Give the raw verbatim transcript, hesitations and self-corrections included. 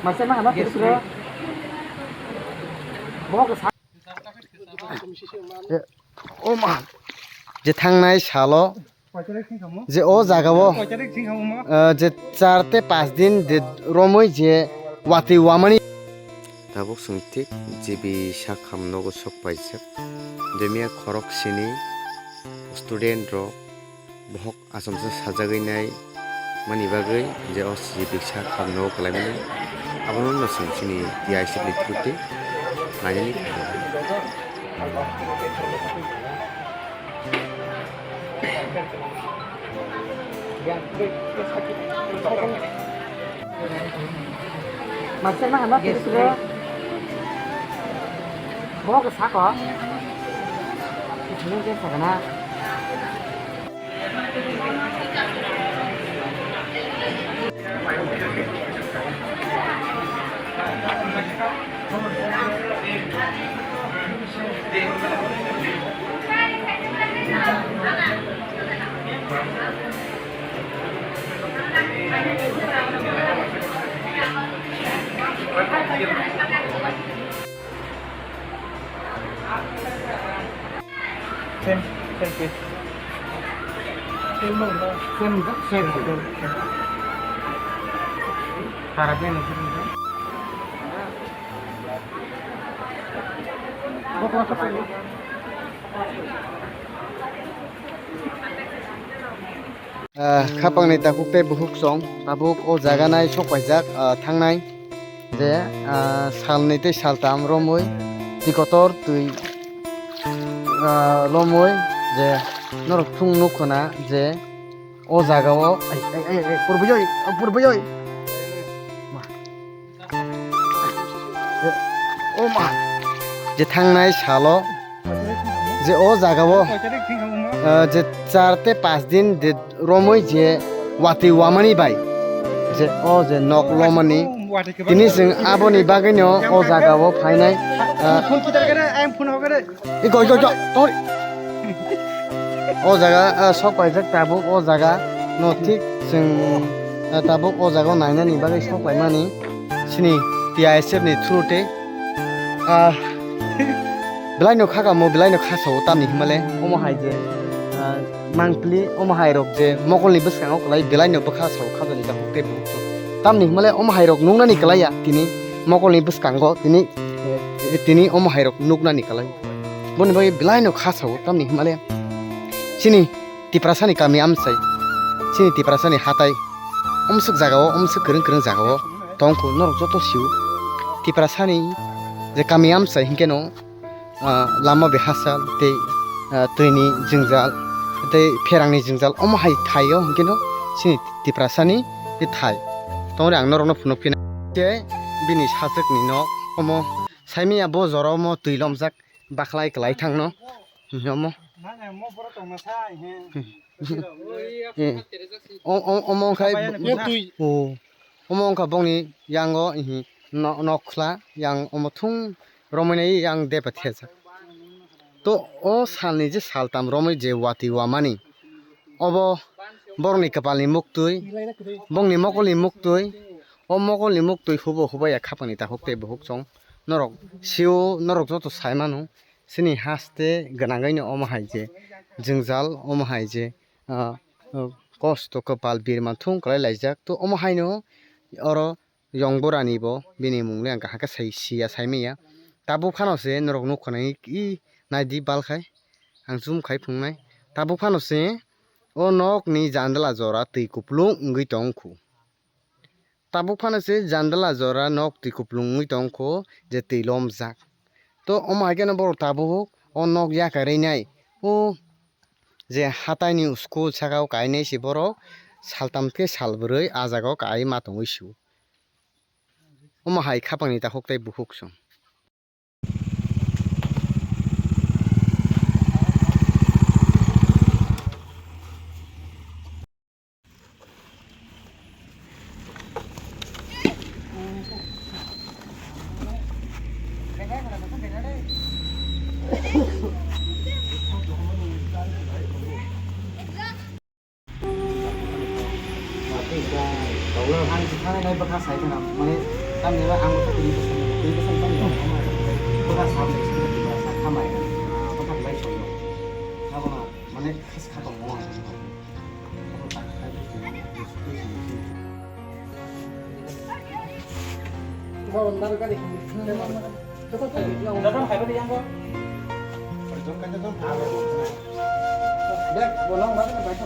Master ma hama kiri kiri. Bo ke sa- Eh, o ma. Je thangnai salo, je o jaga o, eh, je char tei panch din de romwi je watwi wamani. Tabuk chwng thik G B sakham nogo sok paijak. Demia khorok sini student rok bohok achomsa sajagwi nai mani bagwi je o G B sakham nogo kwlaimani. Abono no chwng chini T I C ni through twi nainani. Master ma hama kiri kiri. Bo ke sako. Kiri ke sakana. Same, same case. Same, same, same. Para bini same. Ah, khapangni takhuk tei bukhuk song tabuk o jaga nai sok paijak, ah, thangnai je, ah, salni tei saltam romwi twi kotor twi, ah, lomwi je norok thung nuk khna je o jaga o, ai, ai, ai, ai, purbi oi, purbi oi. O ma, je thangnai salo, je o jaga o, eh, je char tei panch din de romwi je watwi wamani bai, je o je nok lomani, tini chwng aboni bagwino o jaga o phainai, eh, Iko, iko, iko, tor. O jaga, ah, sok paijak tabuk, o jaga no thik chwng, ah, tabuk o jaga o nainani bagwi sok paimani chini T I S F ni through tei, ah, belai no khakamo, belai no khasao tamni himale omo hai je, ah, mangpili omo hai rok je mokolni bwskango kwlai belai no bwkha sao khajani takhuk tei bukhuk. Tamni himale omo hai rok nuknani kwlaiya tini mokolni bwskango tini, eh, tini omo hai rok nuknani kwlai. Boni bagwi belai no kha sao, tamni himale chini Tiprasani kami amchai, chini Tiprasani hatai, omswk jagao, omswk kwrwng kwrwng jagao tongkhu, norok joto sio. Tiprasani je kami amchai hinkhe no, ah, lama bai hachal tei, ah, twini jwngjal tei pherangni jwngjal omo hai thaio hinkhe no chini Tiprasani tei thai. Tongri ang norokno phunuk phina khe bini sajwkni no omo saimanya bo jora omo twi lomjak. Bakhlai kwlai thangno. Omo. Eh. O, o, omo wngkha. Omo wngkha bongni yango, ihi, no-, nokhla yang omo thung romwi nai yang deba thepjak. To o salni je saltam romwi je watwi wamani. Obo borokni kwpalni muktwi, bongni mokolni muktwi, o mokolni muktwi hubo hubai ya khapangni takhuk tei bukhuk chwng. Norok sio, norok joto sai mano. Chini haste gwnangwi no omo hai je jwngjal, omo hai je, ah, ah, kosto kwpal birma thung kwlai laijak. To omo hai no oro yong bwrani bo bini mung le ang kaham khe sai siya, sai manya. Tabuk phano se norok nuk khna i naidi bal khai ang zoom khai phunuknai. Tabuk phano se o nok ni jandala jora twi kupulung wngwi tong khu. Tabuk phano se jandala jora nok twi kupulung wngwi tong kho je twi lomjak. To omo hai kheno borok tabuk o nok yakarwi nai o je hatai ni school saka o kainai se borok saltam khe salbrwi ah jaga o kai ma tongwi sio. Omo hai khapang ni takhuk tei bukhuk song. Ang thangnai bwkha sai kheno, mane, tamni hwnba ang bwkha tini bwswk, tini bwswk tamo, bwkha sa bwswk, bwkha sa khamai, bwkha bai soi. Abono, mane, khis kha tongmo. Jotong hai bani yang ko. Bag, bolang, bag, bag.